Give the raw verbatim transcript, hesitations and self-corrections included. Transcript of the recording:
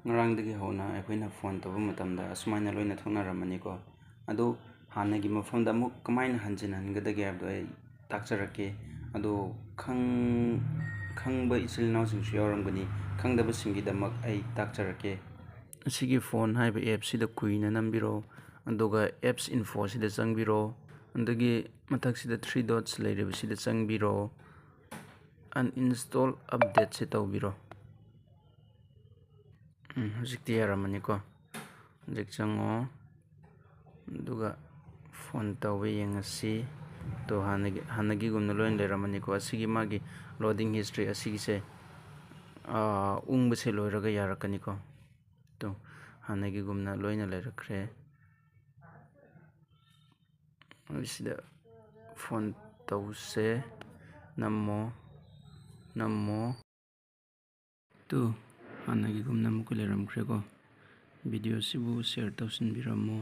ꯉꯔꯥꯡꯗꯒꯤ ꯍꯧꯅ ꯑꯩꯈꯣꯏꯅ ꯐꯣꯟ ꯇꯧꯕ ꯃꯇꯝꯗ ꯑꯁꯨꯃꯥꯏꯅ ꯂꯣꯏꯅ ꯊꯣꯛꯅꯔꯝꯃꯅꯤꯀꯣ꯫ ꯑꯗꯨ ꯍꯥꯟꯅꯒꯤ ꯃꯐꯝꯗ ꯑꯃꯨꯛ ꯀꯃꯥꯏꯅ ꯍꯟꯖꯤꯟꯍꯟꯒꯗꯒꯦ ꯍꯥꯏꯕꯗꯣ ꯑꯩ ꯇꯥꯛꯆꯔꯛꯀꯦ꯫ ꯑꯗꯣ ꯈꯪ-, ꯈꯪꯕ ꯏꯆꯤꯜ ꯏꯅꯥꯎꯁꯤꯡꯁꯨ ꯌꯥꯎꯔꯝꯒꯅꯤ, ꯈꯪꯗꯕꯁꯤꯡꯒꯤꯗꯃꯛ ꯑꯩ ꯇꯥꯛꯆꯔꯛꯀꯦ꯫ ꯑꯁꯤꯒꯤ ꯐꯣꯟ ꯍꯥꯏꯕ ꯑꯦꯞꯁꯤꯗ ꯀꯨꯏꯅ ꯅꯝꯕꯤꯔꯣ, ꯑꯗꯨꯒ ꯑꯦꯞꯁ ꯏꯟꯐꯣꯁꯤꯗ ꯆꯪꯕꯤꯔꯣ, ꯑꯗꯨꯒꯤ ꯃꯊꯛꯁꯤꯗ ꯊ꯭ꯔꯤ ꯗꯣꯠꯁ ꯂꯩꯔꯤꯕꯁꯤꯗ ꯆꯪꯕꯤꯔꯣ, ꯑꯟꯏꯟꯁꯇꯣꯜ ꯑꯞꯗꯦꯠꯁꯦ ꯇꯧꯕꯤꯔꯣ꯫ ꯎꯝ, ꯍꯧꯖꯤꯛꯇꯤ ꯌꯥꯔꯝꯃꯅꯤꯀꯣ꯫ ꯍꯧꯖꯤꯛ ꯆꯪꯉꯣ, ꯑꯗꯨꯒ ꯐꯣꯟ ꯇꯧꯕ ꯌꯦꯡꯉꯁꯤ꯫ ꯇꯣ, ꯍꯥꯟꯅꯒꯤ, ꯍꯥꯟꯅꯒꯤꯒꯨꯝꯅ ꯂꯣꯏꯅ ꯂꯩꯔꯝꯃꯅꯤꯀꯣ꯫ ꯑꯁꯤꯒꯤ ꯃꯥꯒꯤ ꯂꯣꯗꯤꯡ ꯍꯤꯁꯇ꯭ꯔꯤ ꯑꯁꯤꯒꯤꯁꯦ, ꯑꯥ, ꯎꯪꯕꯁꯦ ꯂꯣꯏꯔꯒ ꯌꯥꯔꯛꯀꯅꯤꯀꯣ꯫ ꯇꯣ, ꯍꯥꯟꯅꯒꯤꯒꯨꯝꯅ ꯂꯣꯏꯅ ꯂꯩꯔꯛꯈ꯭ꯔꯦ꯫ ꯑꯁꯤꯗ ꯐꯣꯟ ꯇꯧꯁꯦ꯫ ꯅꯝꯃꯣ, ꯅꯝꯃꯣ꯫ ꯇꯨ, ꯍꯥꯟꯅꯒꯤꯒꯨꯝꯅ ꯑꯃꯨꯛꯀ ꯂꯩꯔꯝꯈ꯭ꯔꯦꯀꯣ꯫ ꯚꯤꯗꯤꯑꯣꯁꯤꯕꯨ ꯁꯤꯌꯔ ꯇꯧꯁꯤꯟꯕꯤꯔꯝꯃꯣ꯫